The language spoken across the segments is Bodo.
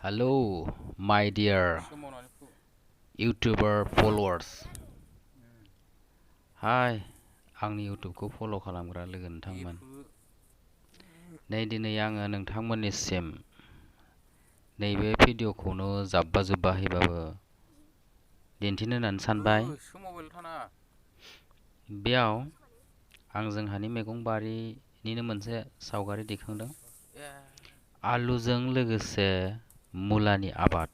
Hello, my dear YouTuber followers. Hi, आंनि YouTubeखौ follow खालामग्रा लोगो नोंथांमोन. नै दिनै आङो नोंथांमोननिसिम नैबे भिडिअ'खौनो जाब्बा जुब्बाहैबाबो दिन्थिनो होननानै सानबाय. बेयाव आं जोंहानि मैगं बारिनिनो मोनसे सावगारि दैखांदों. आलुजों लोगोसे मुलानि आबाद.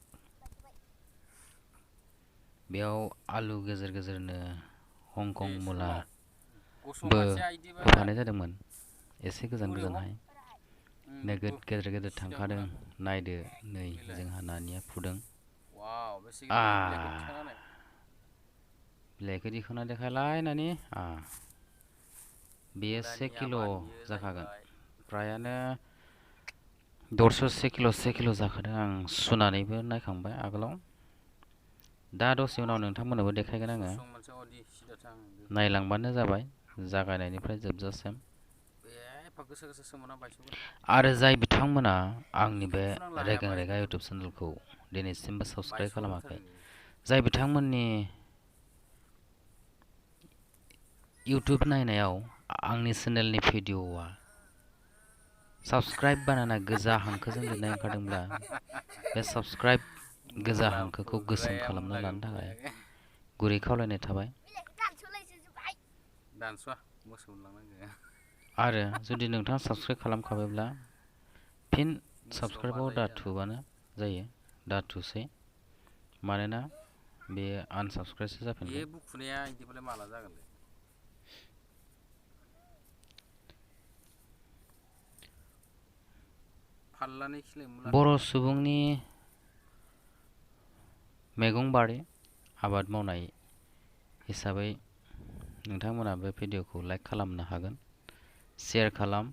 बेयाव आलु गेजेर गेजेरनो हंकं मुलाबो होफानाय जादोंमोन. एसे गोजान गोजानहाय नोगोद गेदेर गेदेर थांखादों. नायदो नै जोंहा नानिया फुदों. बिलाइखौ दिखांना देखायलाय नानि. बेयो 1 किल' जाखागोन. फ्रायानो दरसे 1 किल' जाखादों. आं सुनानैबो नायखांबाय आगोलाव. दा दसे उनाव नोंथांमोननोबो देखायगोन आङो. नायलांबानो जाबाय जागायनायनिफ्राय जोबजासिम. आरो जाय बिथांमोना आंनि बे रेगें रेगा इउटुब चेनेलखौ दिनैसिमबो साबस्क्राइब खालामाखै, जाय बिथांमोननि इउटुब नायनायाव आंनि चेनेलनि भिडिअ'आ साबस्क्राइब बानायना गोजा हांखोजों लिरनाय ओंखारदोंब्ला, बे साबस्क्राइब गोजा हांखोखौ गोसोम खालामना लानो थाखाय गुरै खावलायनाय थाबाय. आरो जुदि नोंथाङा साबस्क्राइब खालामखाबायब्ला फिन साबस्क्राइबाव दाथुबानो जायो. दाथुसै, मानोना बेयो आनसाबस्क्राइबसो जाफिनगोन. बर' सुबुंनि मैगं बारि आबाद मावनाय हिसाबै नोंथांमोना बे भिडिअ'खौ लाइक खालामनो हागोन, शेयार खालाम,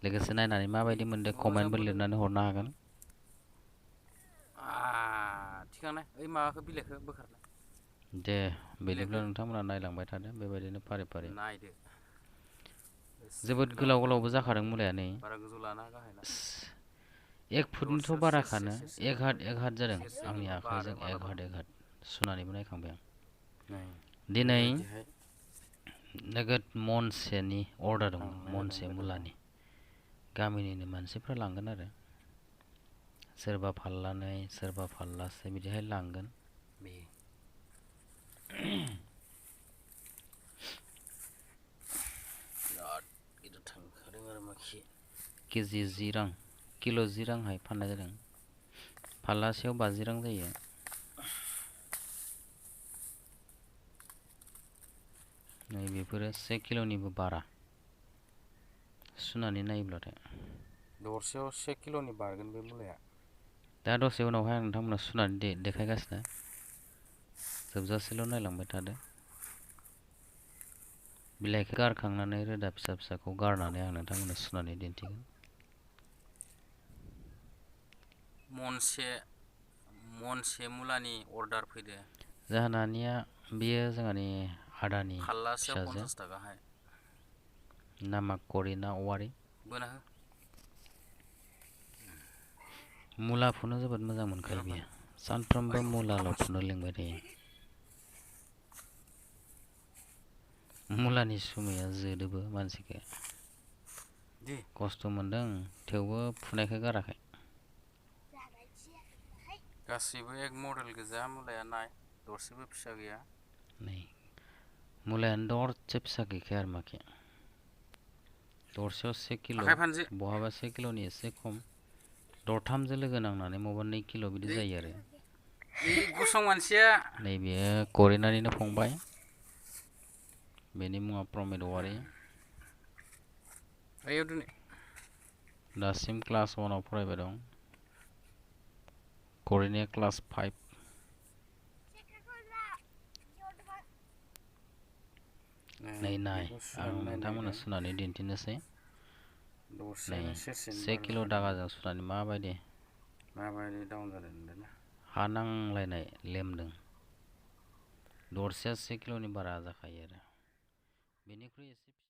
लोगोसे नायनानै माबायदि मोनदों कमेन्टबो लिरनानै हरनो हागोन. दे बिदिब्ला नोंथांमोना नायलांबाय थादो बेबायदिनो फारि फारि. जोबोद गोलाव गोलावबो जाखादों मुलाया. नै 1 फुटनिथ' बाराखानो. एक हात जादों. आंनि आखाइजों एक हात सुनानैबो नायखांबाय आं. दिनै नोगोद मनसेनि अर्डार दंमोन. मनसे मुलानि. गामिनिनो मानसिफ्रा लांगोन आरो सोरबा फाल्लानै, सोरबा फाल्लासे बिदिहाय लांगोन. केजि 10 रां, किल' 10 रांहाय फाननाय जादों. फाल्लासेयाव 50 रां जायो. नै बेफोरो 1 किल'निबो बारा सुनानै नायोब्लाथाय. दरसेयाव 1 किल'नि बारगोन बे मुलाया. दा दसे उनावहाय आं नोंथांमोननो सुनानै देखायगासिनो. जोबजासेल' नायलांबाय थादो. बिलाइखौ गारखांनानै रोदा फिसा फिसाखौ गारनानै आं नोंथांमोननो सुनानै दिन्थिगोन. मनसे मुलानि अर्डार फैदो. जोंहा नानिया बेयो जोंहानि आदानि फिसाजो. नामा करिना औवारि. मुला फुनो जोबोद मोजां मोनखायो बियो. सानफ्रोमबो मुलाल' फुनो लिंबाय थायो. मुलानि सुमाया जोदोबो मानसिखौ. खस्थ' मोनदों थेवबो फुनायखौ गाराखै. गासैबो एक मडेल गोजा मुलाया. नाय दरसेबो फिसा गैया. नै मुलायानो दरसे फिसा गैखाया आरो माखि. दरसेयाव 1 किल', बहाबा 1 किल'नि एसे खम. दरथामजों लोगो नांनानै मबा 2 किल' बिदि जायो आरो. नैबे करिनानिनो फंबाय. बेनि मुङा प्रमेद औवारि. दासिम क्लास 1आव फरायबाय दं. करिनाया क्लास 5. नै नाय आं नोंथांमोननो सुनानै दिन्थिनोसै. नै 1 किल' दागाजों सुनानै माबायदि डाउन जादों हा नांलायनाय लेमदों. दरसेया 1 किल'नि बारा जाखायो आरो बेनिख्रुइ एसे